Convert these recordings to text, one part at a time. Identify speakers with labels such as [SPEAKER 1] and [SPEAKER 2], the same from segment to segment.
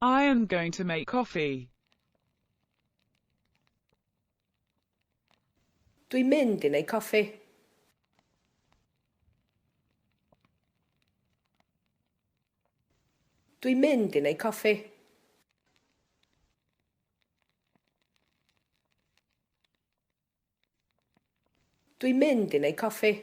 [SPEAKER 1] I am going to make coffee.
[SPEAKER 2] Dwi'n mynd i wneud coffi. Dwi'n mynd i wneud coffi. Dwi'n mynd i wneud coffi.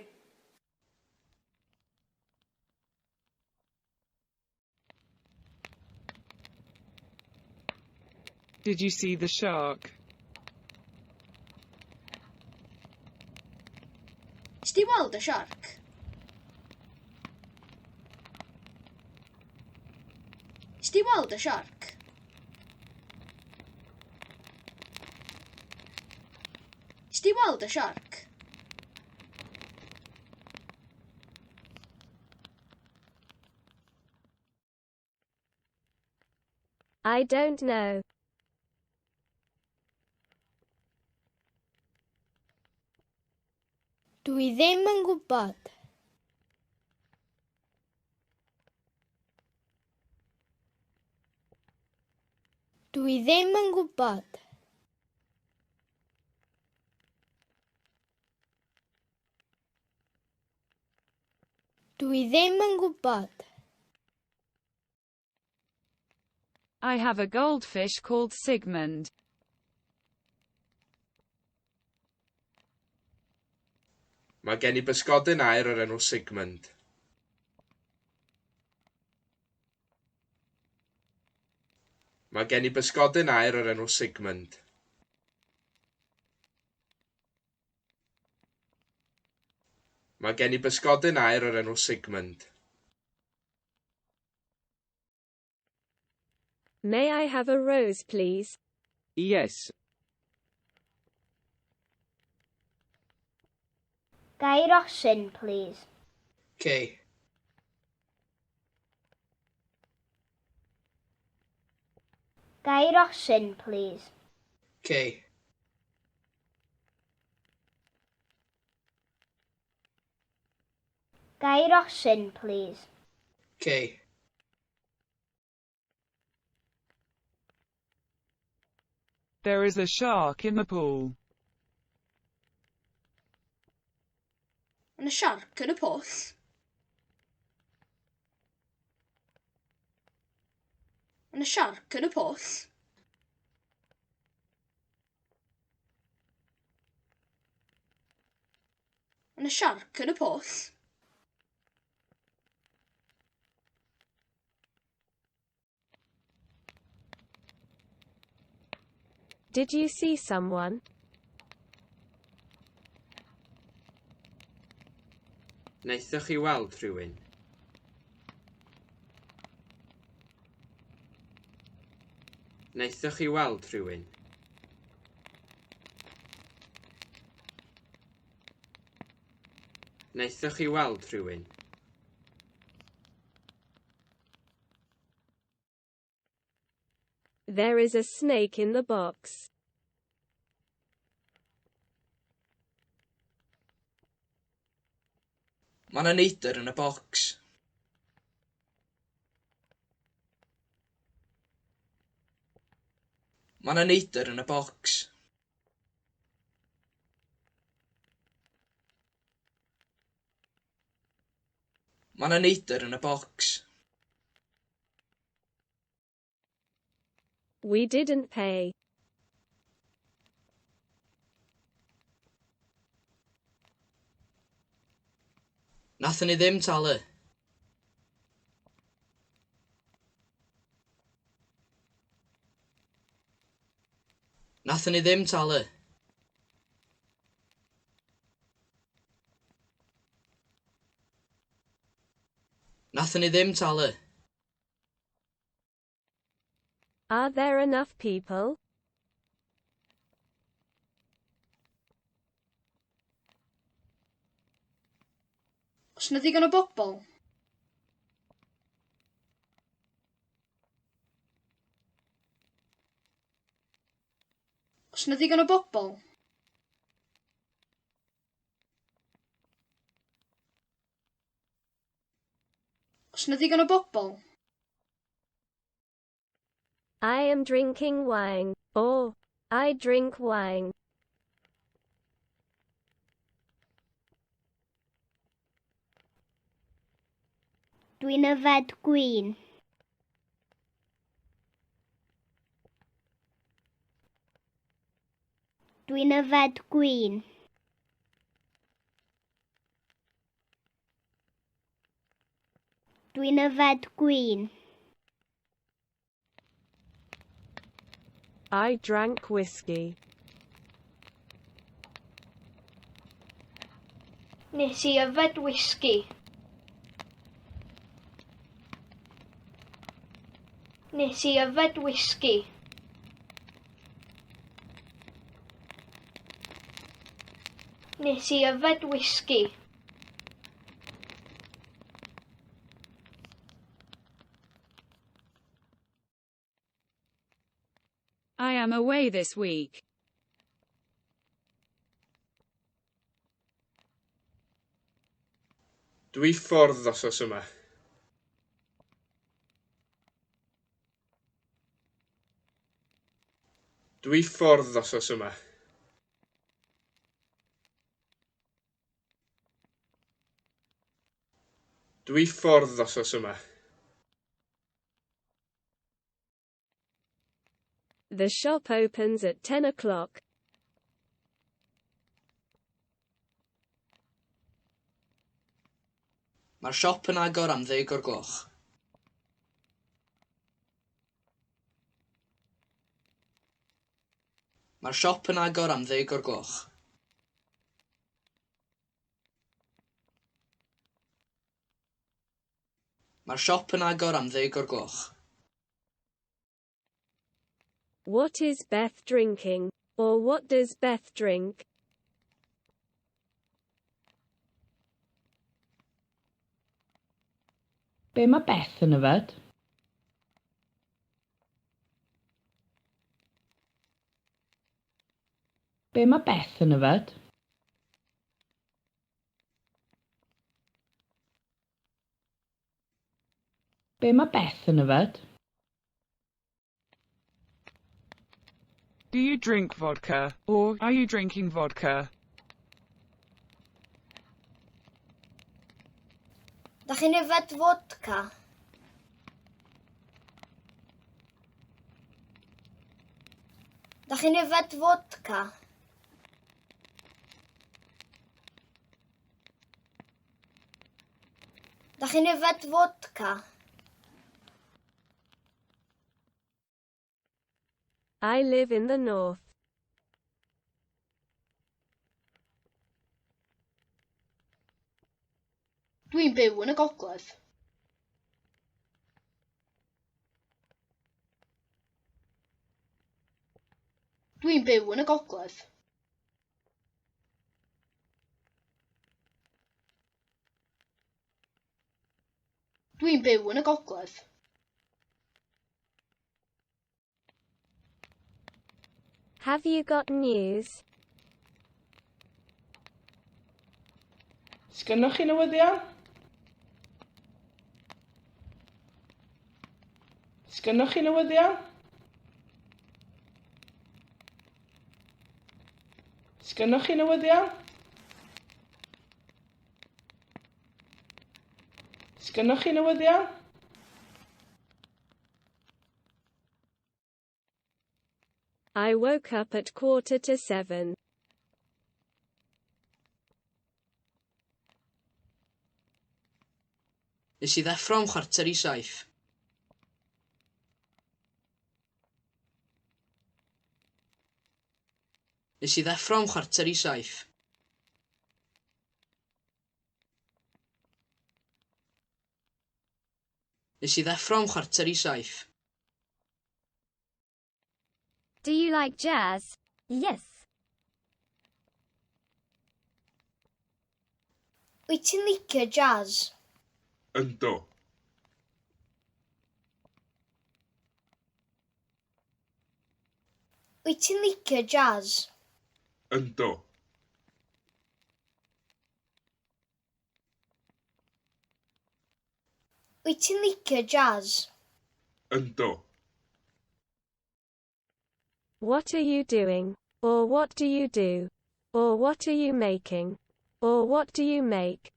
[SPEAKER 1] Did you see the shark?
[SPEAKER 3] Nes di weld y siarc? Nes di weld y siarc? Nes di weld y siarc?
[SPEAKER 4] I don't know.
[SPEAKER 5] Dwi ddim yn gwybod. Dwi ddim yn gwybod. Dwi ddim yn gwybod.
[SPEAKER 6] I have a goldfish called Sigmund.
[SPEAKER 7] Mae gen i bysgodyn aur o'r enw Sigmund. Mae gen i bysgodyn aur o'r enw Sigmund. Mae gen i bysgodyn aur o'r enw Sigmund.
[SPEAKER 4] May I have a rose, please?
[SPEAKER 8] Yes.
[SPEAKER 5] Ga i rosyn, please?
[SPEAKER 9] Cei.
[SPEAKER 5] Ga i rosyn, please?
[SPEAKER 9] Cei.
[SPEAKER 5] Ga i rosyn, please?
[SPEAKER 9] Cei.
[SPEAKER 1] There is a shark in the pool.
[SPEAKER 3] Mae 'na siarc yn y pwll. Mae 'na siarc yn y pwll. Mae 'na siarc yn y pwll.
[SPEAKER 4] Did you see someone?
[SPEAKER 7] Wnaethoch chi weld rhywun? Wnaethoch chi weld rhywun? Wnaethoch chi weld rhywun?
[SPEAKER 4] There is a snake in the box.
[SPEAKER 9] Mae 'na neidr yn y bocs. Mae 'na neidr yn y bocs. Mae 'na neidr yn y bocs.
[SPEAKER 4] We didn't pay.
[SPEAKER 9] Nathon ni ddim talu. Nathon ni ddim talu. Nathon ni ddim talu.
[SPEAKER 4] Are there enough people?
[SPEAKER 3] Oes 'na ddigon o bobl? Oes 'na ddigon o bobl? Oes 'na ddigon o bobl?
[SPEAKER 4] I am drinking wine. Or, I drink wine.
[SPEAKER 5] Dwi'n yfed gwin. Dwi'n yfed gwin. Dwi'n yfed gwin.
[SPEAKER 4] I drank whiskey.
[SPEAKER 5] Nes i yfed whisky. Nes i yfed whisky. Nes i yfed whisky.
[SPEAKER 6] I am away this week.
[SPEAKER 7] Dwi ffwrdd wythnos yma. Dwi ffwrdd wythnos yma. Dwi ffwrdd wythnos yma.
[SPEAKER 4] The shop opens at 10 o'clock.
[SPEAKER 9] Mae'r siop yn agor am 10:00. Mae'r siop yn agor am 10:00. Mae'r siop yn agor am 10:00.
[SPEAKER 4] What is Beth drinking? Or what does Beth drink?
[SPEAKER 8] Be mae Beth yn yfed? Be mae Beth yn yfed? Be mae Beth yn yfed?
[SPEAKER 1] Do you drink vodka, or are you drinking vodka?
[SPEAKER 5] Da chi'n yfed fodca? Da chi'n yfed fodca? Da chi'n yfed fodca?
[SPEAKER 4] I live in the north.
[SPEAKER 3] Dwi'n byw yn y gogledd. Dwi'n byw yn y gogledd. Dwi'n byw yn y gogledd.
[SPEAKER 4] Have you got news?
[SPEAKER 8] Sgynnoch chi newyddion? Sgynnoch chi newyddion? Sgynnoch chi newyddion? Sgynnoch chi newyddion?
[SPEAKER 4] I woke up at 6:45.
[SPEAKER 9] Nes i ddeffro am 6:45. Nes i ddeffro am 6:45. Nes i ddeffro am 6:45.
[SPEAKER 10] Do you like jazz? Yes.
[SPEAKER 5] Wyt ti'n licio jazz?
[SPEAKER 7] Yndw.
[SPEAKER 5] Wyt ti'n licio jazz?
[SPEAKER 7] Yndw.
[SPEAKER 5] Wyt ti'n licio jazz?
[SPEAKER 7] Yndw.
[SPEAKER 4] What are you doing? Or what do you do? Or what are you making? Or what do you make?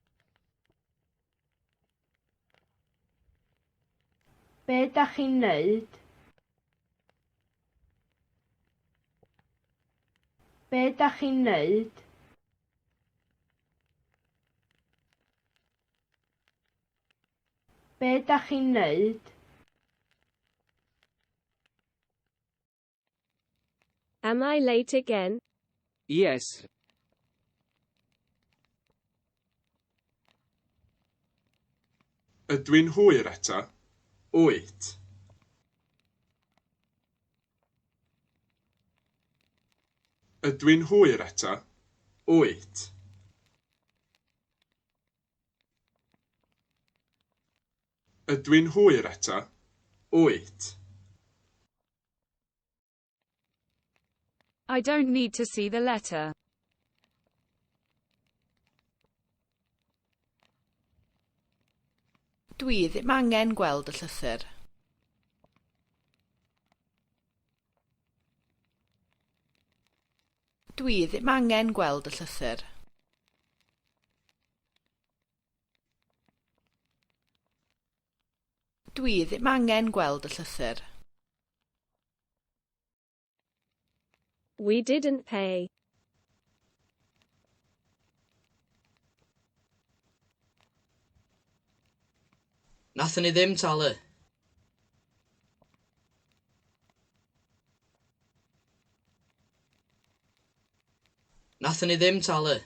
[SPEAKER 11] Be dach chi'n neud? Be dach chi'n neud? Be dach chi'n neud?
[SPEAKER 4] Am I late again?
[SPEAKER 12] Yes.
[SPEAKER 7] Ydw i'n hwyr eto? Wyt. Ydw i'n hwyr eto? Wyt. Ydw i'n hwyr eto? Wyt.
[SPEAKER 6] I don't need to see the letter.
[SPEAKER 13] Dwi ddim angen gweld y llythyr. Dwi ddim angen gweld y llythyr. Dwi ddim angen gweld y llythyr.
[SPEAKER 4] We didn't pay.
[SPEAKER 9] Nathon ni ddim talu. Nathon ni ddim talu.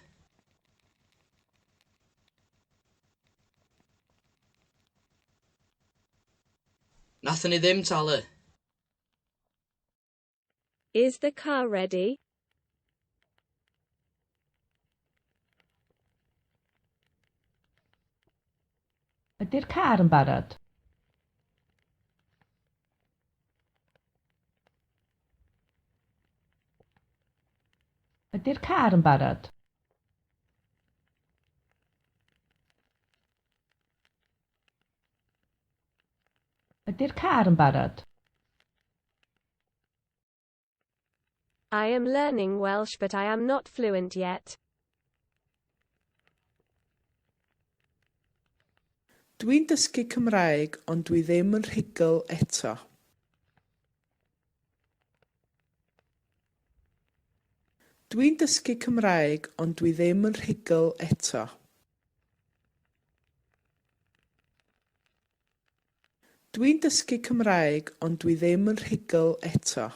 [SPEAKER 9] Nathon ni ddim talu.
[SPEAKER 4] Is the car ready?
[SPEAKER 8] Ydy'r car yn barod? Ydy'r car yn barod? Ydy'r car yn barod?
[SPEAKER 4] I am learning Welsh but I am not fluent yet.
[SPEAKER 8] Dwi'n dysgu Cymraeg ond dwi ddim yn rhugl eto. Dwi'n dysgu Cymraeg ond dwi ddim yn rhugl eto. Dwi'n dysgu Cymraeg ond dwi ddim yn rhugl eto.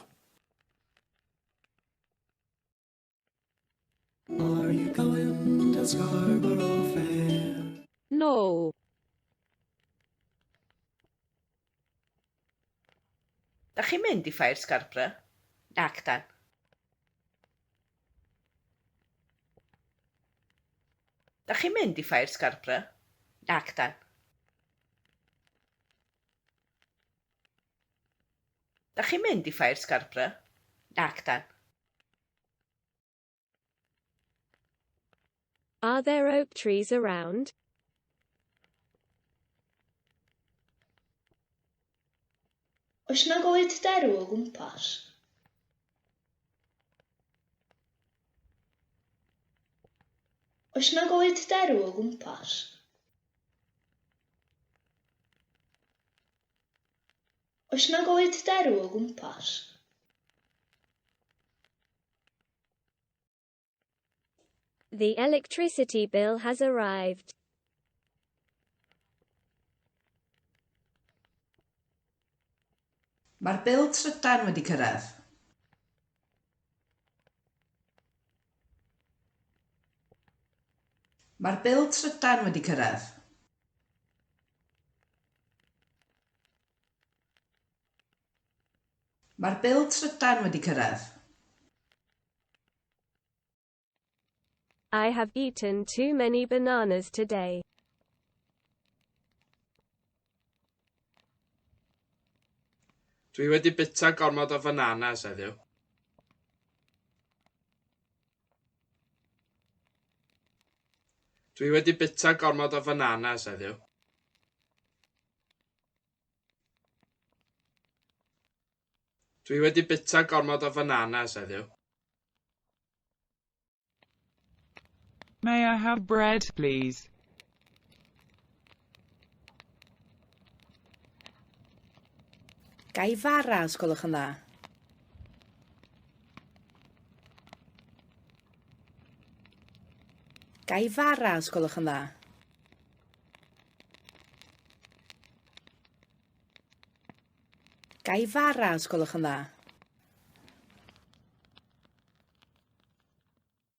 [SPEAKER 14] Are you going to Scarborough Fair?
[SPEAKER 6] No.
[SPEAKER 2] Dach chi'n mynd i Ffair Scarborough? Nac 'dan. Dach chi'n mynd i Ffair Scarborough? Nac 'dan. Dach chi'n mynd i Ffair Scarborough? Nac 'dan.
[SPEAKER 4] Are there oak trees around?
[SPEAKER 3] Oes 'na goed derw o gwmpas? Oes 'na goed derw o gwmpas? Oes 'na goed derw o gwmpas?
[SPEAKER 4] The electricity bill has arrived.
[SPEAKER 13] Mae'r bil trydan wedi cyrraedd. Mae'r bil trydan wedi cyrraedd. Mae'r bil trydan wedi cyrraedd.
[SPEAKER 4] I have eaten too many bananas today.
[SPEAKER 7] Dwi wedi bwyta gormod o fananas heddiw. Dwi wedi bwyta gormod o fananas heddiw. Dwi wedi bwyta gormod o fananas heddiw.
[SPEAKER 1] May I have bread, please?
[SPEAKER 13] Ga i fara os gwelwch yn dda? Ga i fara os gwelwch yn dda? Ga i fara os gwelwch yn dda?